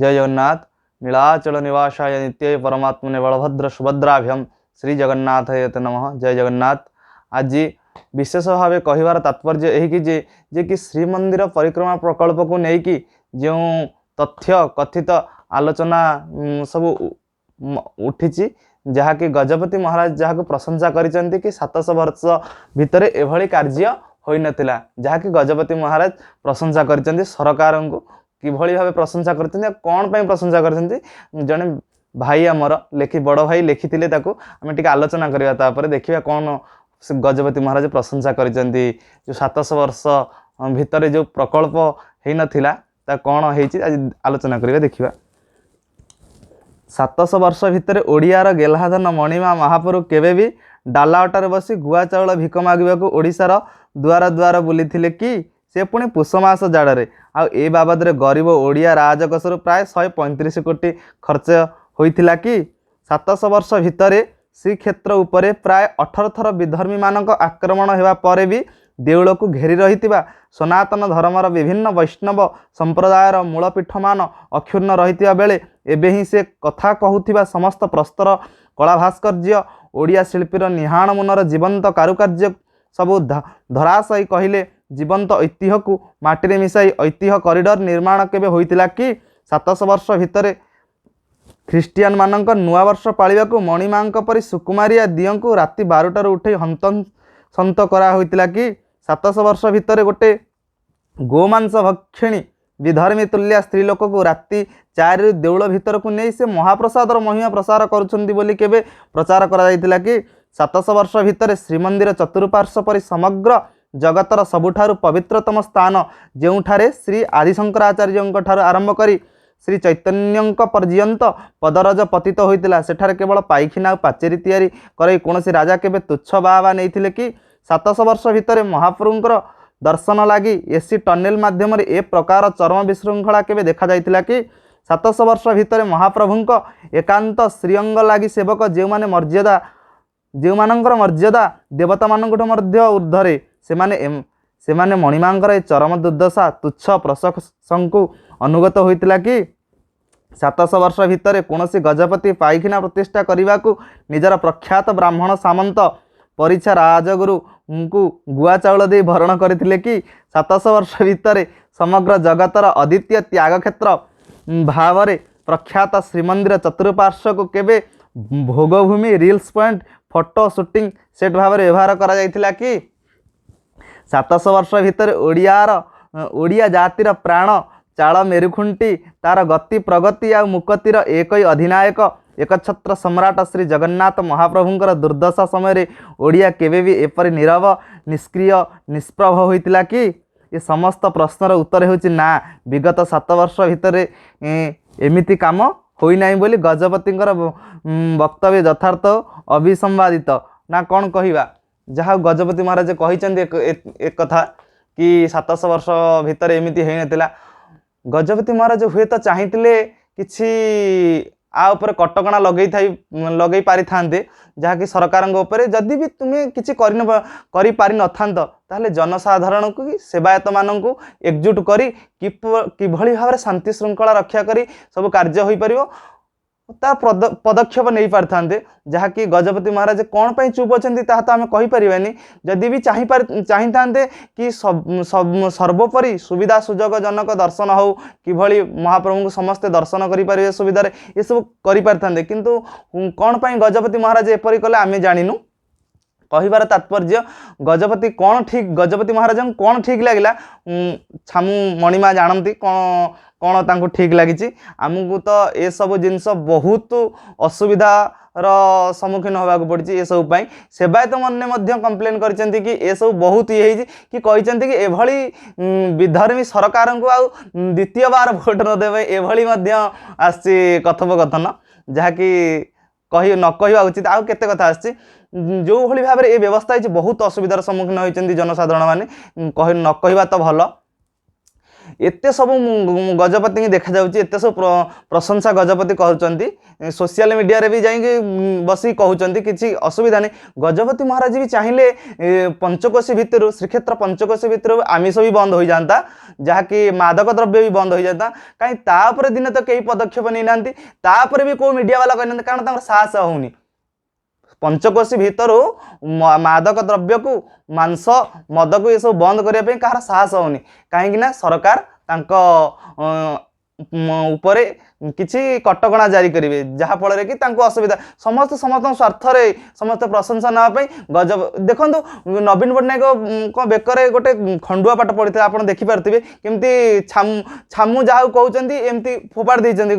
ଜୟ ଜଗନ୍ନାଥ। ନୀଳାଚଳ ନିବାସାୟ ନିତ୍ୟ ପରମାତ୍ମନେ ବଳଭଦ୍ର ସୁଭଦ୍ରାଭ୍ୟମ୍ ଶ୍ରୀ ଜଗନ୍ନାଥ ନମଃ। ଜୟ ଜଗନ୍ନାଥ। ଆଜି ବିଶେଷ ଭାବେ କହିବାର ତାତ୍ପର୍ଯ୍ୟ ଏହିକି ଯେ କି ଶ୍ରୀମନ୍ଦିର ପରିକ୍ରମା ପ୍ରକଳ୍ପକୁ ନେଇକି ଯେଉଁ ତଥ୍ୟ କଥିତ ଆଲୋଚନା ସବୁ ଉଠିଛି, ଯାହାକି ଗଜପତି ମହାରାଜ ଯାହାକୁ ପ୍ରଶଂସା କରିଛନ୍ତି କି 700 ବର୍ଷ ଭିତରେ ଏଭଳି କାର୍ଯ୍ୟ ହୋଇନଥିଲା, ଯାହାକି ଗଜପତି ମହାରାଜ ପ୍ରଶଂସା କରିଛନ୍ତି ସରକାରଙ୍କୁ। କିଭଳି ଭାବେ ପ୍ରଶଂସା କରିଛନ୍ତି ଆଉ କ'ଣ ପାଇଁ ପ୍ରଶଂସା କରିଛନ୍ତି, ଜଣେ ଭାଇ ଆମର ଲେଖି, ବଡ଼ ଭାଇ ଲେଖିଥିଲେ, ତାକୁ ଆମେ ଟିକେ ଆଲୋଚନା କରିବା। ତାପରେ ଦେଖିବା କ'ଣ ସେ ଗଜପତି ମହାରାଜ ପ୍ରଶଂସା କରିଛନ୍ତି, ଯେଉଁ 700 ବର୍ଷ ଭିତରେ ଯେଉଁ ପ୍ରକଳ୍ପ ହେଇନଥିଲା ତା କ'ଣ ହେଇଛି, ଆଜି ଆଲୋଚନା କରିବା, ଦେଖିବା। 700 ବର୍ଷ ଭିତରେ ଓଡ଼ିଆର ଗେହ୍ଲାଧନ ମଣିମା ମହାପ୍ରଭୁ କେବେ ବି ଡାଲା ଅଟୋରେ ବସି ଗୁଆ ଚାଉଳ ଭିକ ମାଗିବାକୁ ଓଡ଼ିଶାର ଦୁଆର ଦୁଆର ବୁଲିଥିଲେ କି? ସେ ପୁଣି ପୁଷ ମାସ ଜାଡ଼ରେ। ଆଉ ଏ ବାବଦରେ ଗରିବ ଓଡ଼ିଆ ରାଜକୋଷରୁ ପ୍ରାୟ 135 କୋଟି ଖର୍ଚ୍ଚ ହୋଇଥିଲା କି? 700 ବର୍ଷ ଭିତରେ ଶ୍ରୀକ୍ଷେତ୍ର ଉପରେ ପ୍ରାୟ 18 ଥର ବିଧର୍ମୀମାନଙ୍କ ଆକ୍ରମଣ ହେବା ପରେ ବି ଦେଉଳକୁ ଘେରି ରହିଥିବା ସନାତନ ଧର୍ମର ବିଭିନ୍ନ ବୈଷ୍ଣବ ସମ୍ପ୍ରଦାୟର ମୂଳପୀଠମାନ ଅକ୍ଷୁଣ୍ଣ ରହିଥିବା ବେଳେ ଏବେ ହିଁ ସେ କଥା କହୁଥିବା ସମସ୍ତ ପ୍ରସ୍ତର କଳା ଭାସ୍କର୍ଯ୍ୟ, ଓଡ଼ିଆ ଶିଳ୍ପୀର ନିହାଣ ମୁନର ଜୀବନ୍ତ କାରୁକାର୍ଯ୍ୟ ସବୁ ଧରାଶୟୀ କହିଲେ ଜୀବନ୍ତ ଐତିହ୍ୟକୁ ମାଟିରେ ମିଶାଇ ଐତିହ୍ୟ କରିଡର ନିର୍ମାଣ କେବେ ହୋଇଥିଲା କି? 700 ବର୍ଷ ଭିତରେ ଖ୍ରୀଷ୍ଟିଆନମାନଙ୍କ ନୂଆବର୍ଷ ପାଳିବାକୁ ମଣିମାଙ୍କ ପରି ସୁକୁମାରିଆ ଦିଅଙ୍କୁ ରାତି 12ଟାରୁ ଉଠେଇ ହନ୍ତସନ୍ତ କରାହୋଇଥିଲା କି? 700 ବର୍ଷ ଭିତରେ ଗୋଟେ ଗୋମାଂସ ଭକ୍ଷିଣୀ ବିଧର୍ମୀ ତୁଲ୍ୟା ସ୍ତ୍ରୀ ଲୋକକୁ ରାତି 4ରୁ ଦେଉଳ ଭିତରକୁ ନେଇ ସେ ମହାପ୍ରସାଦର ମହିମା ପ୍ରସାର କରୁଛନ୍ତି ବୋଲି କେବେ ପ୍ରଚାର କରାଯାଇଥିଲା କି? 700 ବର୍ଷ ଭିତରେ ଶ୍ରୀମନ୍ଦିର ଚତୁଃପାର୍ଶ୍ୱ ପରି ସମଗ୍ର ଜଗତର ସବୁଠାରୁ ପବିତ୍ରତମ ସ୍ଥାନ, ଯେଉଁଠାରେ ଶ୍ରୀ ଆଦିଶଙ୍କରାଚାର୍ଯ୍ୟଙ୍କ ଠାରୁ ଆରମ୍ଭ କରି ଶ୍ରୀ ଚୈତନ୍ୟଙ୍କ ପର୍ଯ୍ୟନ୍ତ ପଦରଜ ପତିତ ହୋଇଥିଲା, ସେଠାରେ କେବଳ ପାଇଖାନା ଆଉ ପାଚେରୀ ତିଆରି କରାଇ କୌଣସି ରାଜା କେବେ ତୁଚ୍ଛ ବାହା ବା ନେଇଥିଲେ କି? 700 ବର୍ଷ ଭିତରେ ମହାପ୍ରଭୁଙ୍କର ଦର୍ଶନ ଲାଗି ଏସି ଟନେଲ ମାଧ୍ୟମରେ ଏ ପ୍ରକାର ଚରମ ବିଶୃଙ୍ଖଳା କେବେ ଦେଖାଯାଇଥିଲା କି? 700 ବର୍ଷ ଭିତରେ ମହାପ୍ରଭୁଙ୍କ ଏକାନ୍ତ ଶ୍ରୀଅଙ୍ଗ ଲାଗି ସେବକ ଯେଉଁମାନେ ମର୍ଯ୍ୟାଦା, ଯେଉଁମାନଙ୍କର ମର୍ଯ୍ୟାଦା ଦେବତାମାନଙ୍କଠୁ ମଧ୍ୟ ଉର୍ଦ୍ଧ୍ୱରେ, ସେମାନେ ମଣିମାଙ୍କର ଏ ଚରମ ଦୁର୍ଦ୍ଦଶା ତୁଚ୍ଛ ପ୍ରଶଂସଙ୍କୁ ଅନୁଗତ ହୋଇଥିଲା କି? 700 ବର୍ଷ ଭିତରେ କୌଣସି ଗଜପତି ପାଇଖାନା ପ୍ରତିଷ୍ଠା କରିବାକୁ ନିଜର ପ୍ରଖ୍ୟାତ ବ୍ରାହ୍ମଣ ସାମନ୍ତ ପରିଛା ରାଜଗୁରୁଙ୍କୁ ଗୁଆ ଚାଉଳ ଦେଇ ଭରଣ କରିଥିଲେ କି? 700 ବର୍ଷ ଭିତରେ ସମଗ୍ର ଜଗତର ଅଦ୍ୱିତୀୟ ତ୍ୟାଗକ୍ଷେତ୍ର ଭାବରେ ପ୍ରଖ୍ୟାତ ଶ୍ରୀମନ୍ଦିର ଚତୁଃପାର୍ଶ୍ୱକୁ କେବେ ଭୋଗଭୂମି, reels point, photo shooting set ଭାବରେ ବ୍ୟବହାର କରାଯାଇଥିଲା କି? 700 ବର୍ଷ ଭିତରେ ଓଡ଼ିଆ ଜାତିର ପ୍ରାଣ ଚାଳ ମେରୁଖୁଣ୍ଟି, ତାର ଗତି ପ୍ରଗତି ଆଉ ମୁକତିର ଏକଇ ଅଧିନାୟକ ଏକଛତ୍ର ସମ୍ରାଟ ଶ୍ରୀ ଜଗନ୍ନାଥ ମହାପ୍ରଭୁଙ୍କର ଦୁର୍ଦ୍ଦଶା ସମୟରେ ଓଡ଼ିଆ କେବେ ବି ଏପରି ନୀରବ, ନିଷ୍କ୍ରିୟ, ନିଷ୍ପ୍ରଭ ହୋଇଥିଲା କି? ଏ ସମସ୍ତ ପ୍ରଶ୍ନର ଉତ୍ତର ହେଉଛି ନା। ବିଗତ 7 ବର୍ଷ ଭିତରେ ଏମିତି କାମ ହୋଇନାହିଁ ବୋଲି ଗଜପତିଙ୍କର ବକ୍ତବ୍ୟ ଯଥାର୍ଥ ଅବିସମ୍ବାଦିତ ନା କ'ଣ କହିବା? ଯାହା ଗଜପତି ମହାରାଜ କହିଛନ୍ତି ଏ କଥା କି 700 ବର୍ଷ ଭିତରେ ଏମିତି ହେଇନଥିଲା। ଗଜପତି ମହାରାଜ ହୁଏତ ଚାହିଁଥିଲେ କିଛି ଆ ଉପରେ କଟକଣା ଲଗେଇ ପାରିଥାନ୍ତେ, ଯାହାକି ସରକାରଙ୍କ ଉପରେ। ଯଦି ବି ତୁମେ କିଛି କରିପାରିନଥାନ୍ତ, ତାହେଲେ ଜନସାଧାରଣଙ୍କୁ କି ସେବାୟତମାନଙ୍କୁ ଏକଜୁଟ କରି କିଭଳି ଭାବରେ ଶାନ୍ତି ଶୃଙ୍ଖଳା ରକ୍ଷା କରି ସବୁ କାର୍ଯ୍ୟ ହୋଇପାରିବ ତା ପଦକ୍ଷେପ ନେଇପାରିଥାନ୍ତେ। ଯାହାକି ଗଜପତି ମହାରାଜ କ'ଣ ପାଇଁ ଚୁପ୍ ଅଛନ୍ତି ତାହା ତ ଆମେ କହିପାରିବାନି। ଯଦି ବି ଚାହିଁଥାନ୍ତେ କି ସର୍ବୋପରି ସୁବିଧା ସୁଯୋଗଜନକ ଦର୍ଶନ ହେଉ, କିଭଳି ମହାପ୍ରଭୁଙ୍କୁ ସମସ୍ତେ ଦର୍ଶନ କରିପାରିବେ ସୁବିଧାରେ, ଏସବୁ କରିପାରିଥାନ୍ତେ। କିନ୍ତୁ କ'ଣ ପାଇଁ ଗଜପତି ମହାରାଜ ଏପରି କଲେ ଆମେ ଜାଣିନୁ। କହିବାର ତାତ୍ପର୍ଯ୍ୟ, ଗଜପତି କ'ଣ ଠିକ୍, ଗଜପତି ମହାରାଜଙ୍କୁ କ'ଣ ଠିକ୍ ଲାଗିଲା ଛାମୁ ମଣିମା ଜାଣନ୍ତି କ'ଣ କ'ଣ ତାଙ୍କୁ ଠିକ୍ ଲାଗିଛି। ଆମକୁ ତ ଏସବୁ ଜିନିଷ ବହୁତ ଅସୁବିଧାର ସମ୍ମୁଖୀନ ହେବାକୁ ପଡ଼ିଛି ଏସବୁ ପାଇଁ। ସେବାୟତ ମାନେ ମଧ୍ୟ କମ୍ପ୍ଲେନ୍ କରିଛନ୍ତି କି ଏସବୁ ବହୁତ ଇଏ ହେଇଛି, କି କହିଛନ୍ତି କି ଏଭଳି ବିଧର୍ମୀ ସରକାରଙ୍କୁ ଆଉ ଦ୍ୱିତୀୟବାର ଭୋଟ ନ ଦେବେ, ଏଭଳି ମଧ୍ୟ ଆସିଛି କଥୋପକଥନ, ଯାହାକି ନ କହିବା ଉଚିତ। ଆଉ କେତେ କଥା ଆସିଛି। ଯେଉଁଭଳି ଭାବରେ ଏ ବ୍ୟବସ୍ଥା ହେଇଛି, ବହୁତ ଅସୁବିଧାର ସମ୍ମୁଖୀନ ହୋଇଛନ୍ତି ଜନସାଧାରଣ ମାନେ, ନ କହିବା ତ ଭଲ। ଏତେ ସବୁ ଗଜପତିଙ୍କୁ ଦେଖାଯାଉଛି, ଏତେ ସବୁ ପ୍ରଶଂସା ଗଜପତି କରୁଛନ୍ତି, ସୋସିଆଲ ମିଡ଼ିଆରେ ବି ଯାଇକି ବସିକି କହୁଛନ୍ତି, କିଛି ଅସୁବିଧା ନାହିଁ। ଗଜପତି ମହାରାଜ ବି ଚାହିଁଲେ ପଞ୍ଚକୋଶୀ ଭିତରୁ, ଶ୍ରୀକ୍ଷେତ୍ର ପଞ୍ଚକୋଶୀ ଭିତରୁ ଆମିଷ ବି ବନ୍ଦ ହୋଇଯାଆନ୍ତା, ଯାହାକି ମାଦକ ଦ୍ରବ୍ୟ ବି ବନ୍ଦ ହୋଇଯାଆନ୍ତା। କାହିଁ ତା ଉପରେ ଦିନେ ତ କେହି ପଦକ୍ଷେପ ନେଇନାହାନ୍ତି, ତାପରେ ବି କେଉଁ ମିଡ଼ିଆ ବାଲା କହିନାହାନ୍ତି, କାରଣ ତାଙ୍କର ସାହସ ହେଉନି। ପଞ୍ଚକୋଶୀ ଭିତରୁ ମାଦକ ଦ୍ରବ୍ୟକୁ, ମାଂସ, ମଦକୁ ଏସବୁ ବନ୍ଦ କରିବା ପାଇଁ କାହାର ସାହସ ହେଉନି, କାହିଁକି ନା ସରକାର ତାଙ୍କ ଉପରେ କିଛି କଟକଣା ଜାରି କରିବେ, ଯାହାଫଳରେ କି ତାଙ୍କୁ ଅସୁବିଧା। ସମସ୍ତେ ସମସ୍ତଙ୍କ ସ୍ୱାର୍ଥରେ ସମସ୍ତେ ପ୍ରଶଂସା ନେବା ପାଇଁ ଗଜବ। ଦେଖନ୍ତୁ, ନବୀନ ପଟ୍ଟନାୟକଙ୍କ ବେକରେ ଗୋଟେ ଖଣ୍ଡୁଆ ପାଟ ପଡ଼ିଥିଲା, ଆପଣ ଦେଖିପାରୁଥିବେ କେମିତି ଛାମୁ ଯାହାକୁ କହୁଛନ୍ତି ଏମିତି ଫୋପାଡ଼ି ଦେଇଛନ୍ତି।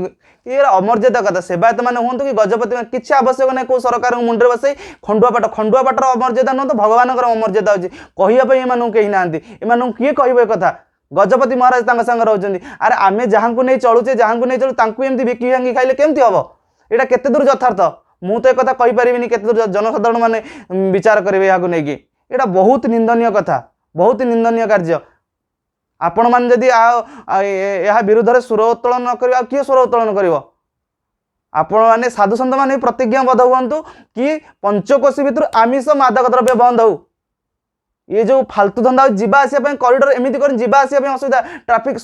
ଇଏ ଅମର୍ଯ୍ୟାଦା କଥା। ସେବାୟତ ମାନେ ହୁଅନ୍ତୁ କି ଗଜପତି ମାନେ, କିଛି ଆବଶ୍ୟକ ନାହିଁ କେଉଁ ସରକାରଙ୍କ ମୁଣ୍ଡରେ ବସେଇ ଖଣ୍ଡୁଆ ପାଟ। ଖଣ୍ଡୁଆ ପାଟର ଅମର୍ଯ୍ୟାଦା ନୁହଁ ତ ଭଗବାନଙ୍କର ଅମର୍ଯ୍ୟାଦା ଅଛି। କହିବା ପାଇଁ ଏମାନଙ୍କୁ କେହି ନାହାନ୍ତି। ଏମାନଙ୍କୁ କିଏ କହିବ ଏ କଥା? ଗଜପତି ମହାରାଜ ତାଙ୍କ ସାଙ୍ଗରେ ରହୁଛନ୍ତି। ଆରେ ଆମେ ଯାହାଙ୍କୁ ନେଇ ଚଳୁଛେ, ଯାହାଙ୍କୁ ନେଇ ଚଳୁ, ତାଙ୍କୁ ଏମିତି ବିକି ଭାଙ୍ଗି ଖାଇଲେ କେମିତି ହବ? ଏଇଟା କେତେ ଦୂର ଯଥାର୍ଥ? ମୁଁ ତ ଏ କଥା କହିପାରିବିନି କେତେ ଦୂର। ଜନସାଧାରଣ ମାନେ ବିଚାର କରିବେ ଏହାକୁ ନେଇକି। ଏଇଟା ବହୁତ ନିନ୍ଦନୀୟ କଥା, ବହୁତ ନିନ୍ଦନୀୟ କାର୍ଯ୍ୟ। ଆପଣମାନେ ଯଦି ଏହା ବିରୁଦ୍ଧରେ ସ୍ୱର ଉତ୍ତୋଳନ ନ କରିବେ, ଆଉ କିଏ ସ୍ୱର ଉତ୍ତୋଳନ କରିବ? ଆପଣମାନେ ସାଧୁସନ୍ଥମାନେ ପ୍ରତିଜ୍ଞାବଦ୍ଧ ହୁଅନ୍ତୁ କି ପଞ୍ଚକୋଶୀ ଭିତରୁ ଆମିଷ, ମାଦକ ଦ୍ରବ୍ୟ ବନ୍ଦ ହଉ। ଇଏ ଯେଉଁ ଫାଲତୁ ଧନ୍ଦା, ଯିବା ଆସିବା ପାଇଁ କରିଡର ଏମିତି କରି ଯିବା ଆସିବା ପାଇଁ ଅସୁବିଧା, ଟ୍ରାଫିକ୍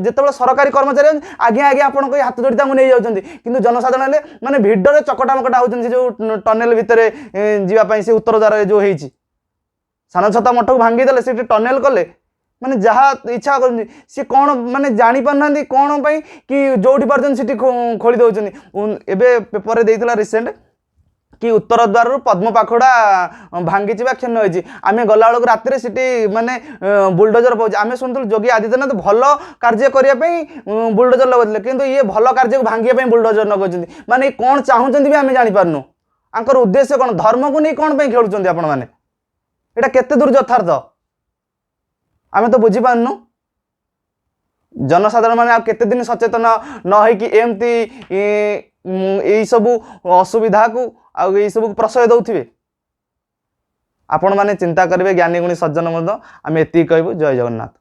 ଯେତେବେଳେ ସରକାରୀ କର୍ମଚାରୀ ଆଜ୍ଞା ଆଜ୍ଞା ଆପଣ କହି ହାତ ଯୋଡ଼ି ତାଙ୍କୁ ନେଇଯାଉଛନ୍ତି, କିନ୍ତୁ ଜନସାଧାରଣ ହେଲେ ମାନେ ଭିଡ଼ରେ ଚକଟା ମକଟା ହେଉଛନ୍ତି। ସେ ଯେଉଁ ଟନେଲ ଭିତରେ ଯିବା ପାଇଁ ସେ ଉତ୍ତର ଦ୍ୱାରରେ ଯେଉଁ ହେଇଛି, ସାନଛତା ମଠକୁ ଭାଙ୍ଗିଦେଲେ, ସେଠି ଟନେଲ କଲେ, ମାନେ ଯାହା ଇଚ୍ଛା କରୁଛନ୍ତି। ସିଏ କ'ଣ ମାନେ ଜାଣିପାରୁନାହାନ୍ତି କ'ଣ ପାଇଁ କି ଯେଉଁଠି ପାରୁଛନ୍ତି ସେଠି ଖୋଳି ଦେଉଛନ୍ତି। ଏବେ ପେପରରେ ଦେଇଥିଲା ରିସେଣ୍ଟ କି ଉତ୍ତର ଦ୍ୱାରରୁ ପଦ୍ମପାଖୁଡ଼ା ଭାଙ୍ଗିଛି ବା କ୍ଷୁଣ୍ଣ ହେଇଛି। ଆମେ ଗଲାବେଳକୁ ରାତିରେ ସେଠି ମାନେ ବୁଲଡୋଜର ପାଉଛି। ଆମେ ଶୁଣୁଥିଲୁ ଯୋଗୀ ଆଦିତ୍ୟନାଥ ଭଲ କାର୍ଯ୍ୟ କରିବା ପାଇଁ ବୁଲଡୋଜର ଲଗାଉଥିଲେ, କିନ୍ତୁ ଇଏ ଭଲ କାର୍ଯ୍ୟକୁ ଭାଙ୍ଗିବା ପାଇଁ ବୁଲଡୋଜର ଲଗାଉଛନ୍ତି। ମାନେ କ'ଣ ଚାହୁଁଛନ୍ତି ବି ଆମେ ଜାଣିପାରୁନୁ। ଆଙ୍କର ଉଦ୍ଦେଶ୍ୟ କ'ଣ? ଧର୍ମକୁ ନେଇ କ'ଣ ପାଇଁ ଖେଳୁଛନ୍ତି ଆପଣମାନେ? ଏଇଟା କେତେ ଦୂର ଯଥାର୍ଥ ଆମେ ତ ବୁଝିପାରୁନୁ। ଜନସାଧାରଣ ମାନେ ଆଉ କେତେ ଦିନ ସଚେତନ ନ ହେଇକି ଏମିତି ଏଇସବୁ ଅସୁବିଧାକୁ ଆଉ ଏଇସବୁକୁ ପ୍ରଶୟ ଦେଉଥିବେ? ଆପଣମାନେ ଚିନ୍ତା କରିବେ, ଜ୍ଞାନୀ ଗୁଣୀ ସଜ୍ଜନ ମଧ୍ୟ। ଆମେ ଏତିକି କହିବୁ, ଜୟ ଜଗନ୍ନାଥ।